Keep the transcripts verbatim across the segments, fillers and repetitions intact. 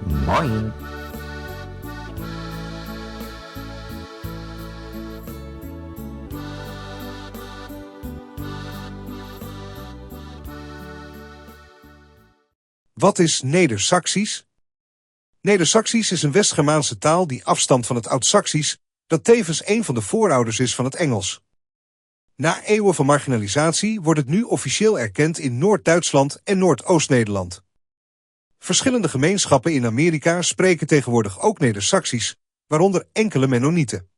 Moin. Wat is Nedersaksisch? Nedersaksisch is een West-Germaanse taal die afstamt van het Oud-Saksisch, dat tevens een van de voorouders is van het Engels. Na eeuwen van marginalisatie wordt het nu officieel erkend in Noord-Duitsland en Noordoost-Nederland. Verschillende gemeenschappen in Amerika spreken tegenwoordig ook Nedersaksisch, waaronder enkele Mennonieten.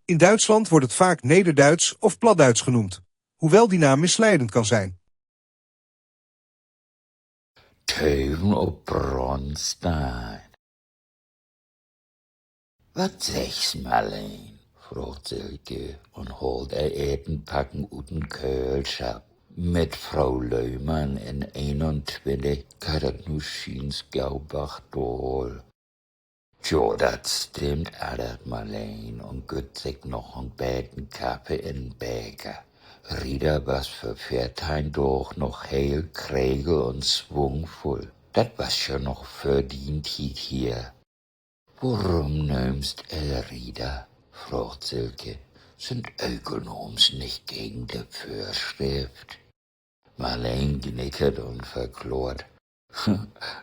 In Duitsland wordt het vaak Nederduits of Platduits genoemd, hoewel die naam misleidend kan zijn. Töven op Bronstein. Wat seggst, Marleen?, fraagt Silke un haalt ehr Etenpacken ut den Köhlschapp. Mit Fro Löhmann in eenuntwintig geiht dat nu schiens gau bargdaal. Jo, dat stimmt, antert Marleen un gütt sik noch en beten Kaffe in 'n Beker. Rita was vör veerteihn Daag noch heel kregel un swungvull. Dat was ja noch vör dien Tiet hier. Worüm nöömst ehr Rita?, fraagt Silke. Sünd Ökelnaams nich gegen de Vörschrift? Marleen gnickert un verklaart: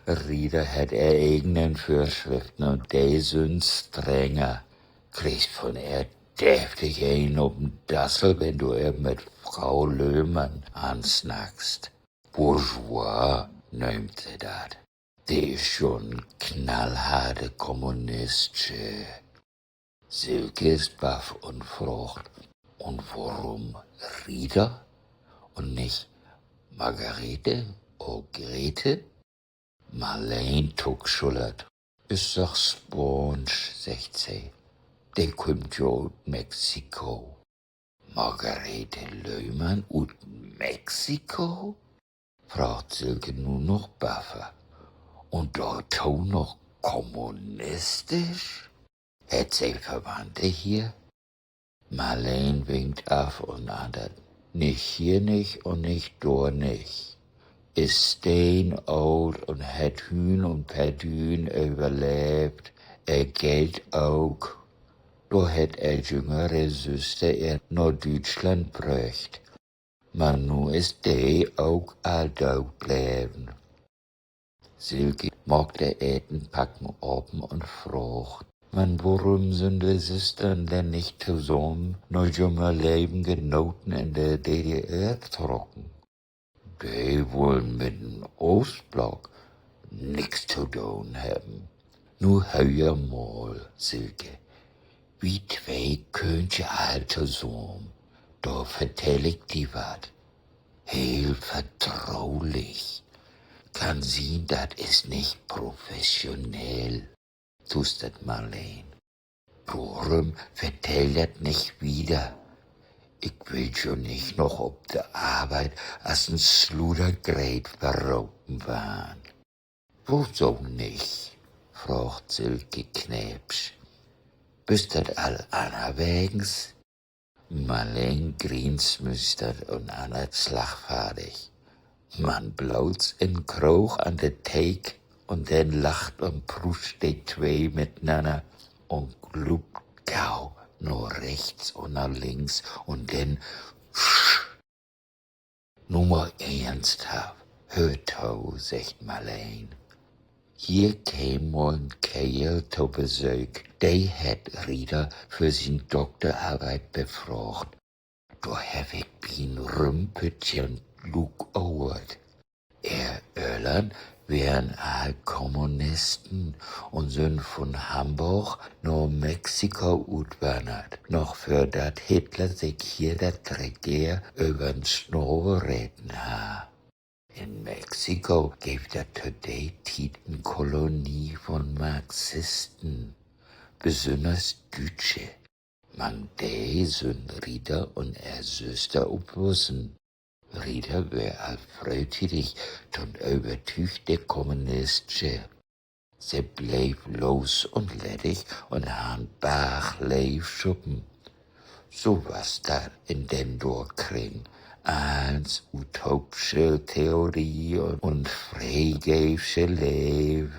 Rita hett ehr egenen Vörschriften, un de sünd strenger. Kriggst von ehr deftig een op 'n Dassel, wenn du ehr mit Fro Löhmann ansnackst. Bourgeois nöömt se dat. De is jo 'n knallharte Kommunistsche. Silke is baff un fraagt: Un worüm Rita un nich Margarete or Grete? Marleen tuckschullert. Is doch Spaansch, seggt se. De kümmt jo ut Mexiko. Margarete Löhmann ut Mexiko?, fraagt Silke nu noch baffer. Un dorto noch kommunistisch? Hett se Verwandte hier? Marleen winkt af un antert: Nich hier nich un nich dor nich. Is steenoolt un hett Hüün un Perdüün överleevt, ehr Geld ok. Dor hett ehr jüngere Süster ehr na Düütschland bröcht. Man nu is de ok al doot bleven. Silke maakt ehr Etenpacken apen un fraagt: Man worüm sünd de Süstern denn nich tosamen na jümehr leven Genoten in de D D R trocken? De wullen mit den Oostblock nix to doon hebben. Nu höör mal, Silke. Wi twee köönt je al tosamen. Dor vertell ik di wat. Heel vertrulich. Kann sien, dat is nich professionell, tuustert Marleen. Dorüm vertell dat nich wieder. Ik will jo nich noch op de Arbeit as en Sludergreet verropen warrn. Woso nich?, fraagt Silke kneepsch. Büst dat al annerwegens? Marleen grient, smüüstert un antert slagfardig: Man bloots in Kroog an de Theek. Un denn lacht un pruust de twee mitnanner un gluupt gau na rechts un na links un denn Nu man eernsthaft, höör to, seggt Marleen. Hier keem mal en Keerl to Besöök, de hett Rita för sien Dokterarbeit befraagt. Dor heff ik bi'n Rümpütjern luukohrt. Ehr Öllern weren all Kommunisten un sünd vun Hamborg na Mexiko utwannert, noch vördat Hitler sik hier dat Regeer över'n Snavel reten harr. In Mexiko geev dat to de Tiet en Kolonie vun Marxisten, besünners Düütsche. Mank de sünd Rita un ehr Süster opwussen. Rita weer al fröhtiedig to 'n övertüügte Kommunistsche. Se bleev los un leddig un harr en Barg Leevschuppen. So was dat in den dor Kring. Allens utoopsche Theorie un freegeevsche Leev.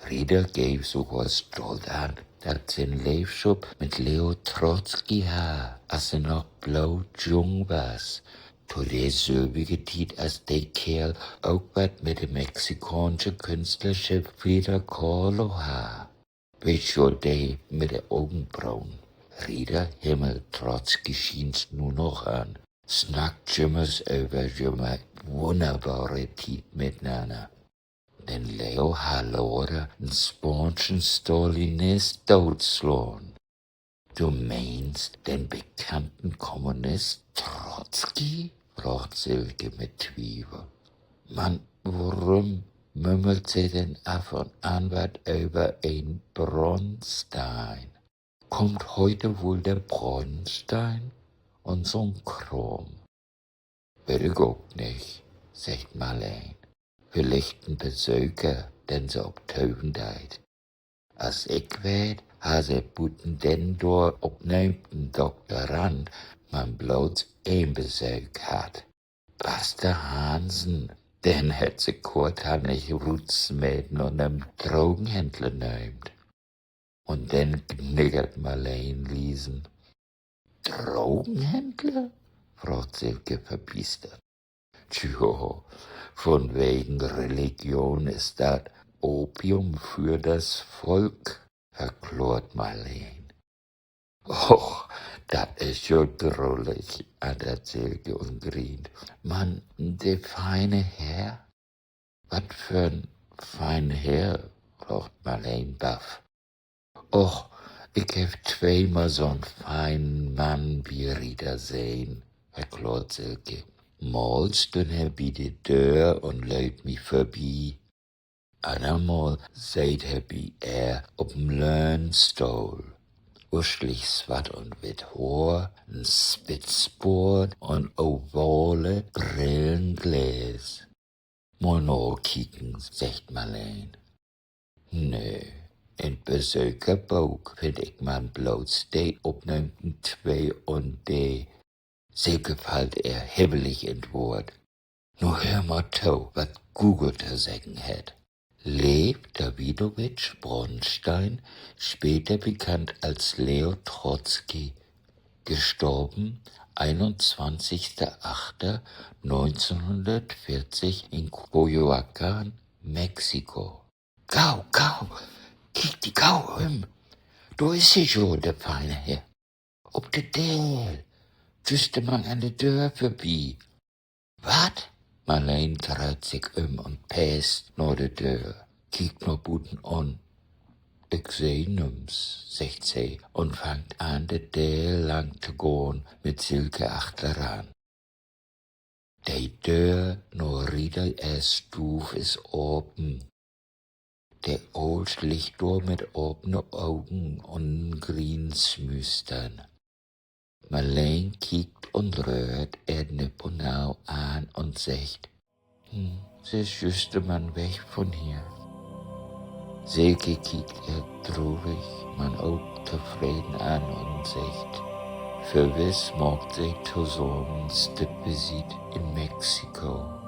Rita geev sogor stolt an, dat se en Leevschop mit Leo Trotzki harr, as se noch bloot jung was. To de sülvige Tiet, as de Keerl ok wat mit de mexikaansche Künstlersche Frida Kahlo harr. Weetst jo, de mit de Ogenbroen. Rita himmelt Trotzki schients nu noch an. Snackt jümmers över jümehr wunnerbare Tiet mitnanner. Den Leo harr later en spaanschen Stalinist dootslaan. Du meenst den bekannten Kommunist Trotzki?, fraagt Silke mit Twievel. Man worüm mümmelt se denn af un an wat över en Bronstein? Kummt hüüt woll de Bronstein? Un so'n Kraam. Weet ik ok nich, seggt Marleen. Villicht en Besöker, den se optöven deit. As ik weet, harr se buten den dor opnöömten Doktorand man bloots een Besöök hatt. Paster Hansen, den hett se korthannig rutsmeten un en Drogenhändler nöömt. Un denn gniggert Marleen liesen. Drogenhändler?, fraagt Silke verbiestert. Tjo, vunwegen Religion is dat Opium für das Volk, verklaart Marleen. Och, dat is jo drullig, antert Silke un grient. Man de fiene Herr? Wat för'n fienen Herr?, fraagt Marleen baff. Och, ik heff tweemal so'n fienen Mann bi Rita sehn, verklaart Silke. Mal stünn he bi de Döör un lööt mi vörbi. Annermal seet he bi ehr op en Löhnstohl. Uslich swatt un witt Hoor, en Spitzboort un ovale Brillengläs. Mal nakieken, seggt Marleen. Nee, in't Besökerbook finn ik man bloots de opnöömten twee un de… Silke fallt ehr hibbelig in't Woort. Nu höör mal to, wat Google to seggen hett. Lew Dawidowitsch Bronstein, später bekannt als Leo Trotzki, gestorben einundzwanzigster achter neunzehnhundertvierzig in Coyoacán, Mexiko. Gau, gau, kiek di gau üm. Dor is he jo, de fiene Herr. Op de Deel. Jüst man an de Döör vörbi. Wat? Marleen dreiht sik üm un peest na de Döör, kiekt na buten un… Ik seh nüms, seggt se un fangt an, de Deel lang to gahn, mit Silke achteran. De Döör na Rita ehr Stuuv is apen. De Oolsch liggt dor mit apen Ogen un grient smüstern. Marleen kiekt un röhrt ehr nipp un nau an un seggt: Hm, se is jüst man weg vun hier. Silke kiekt ehr trurig, man ok tofreden an un seggt: Verwiss maakt se tosamen Stippvisiet in Mexiko.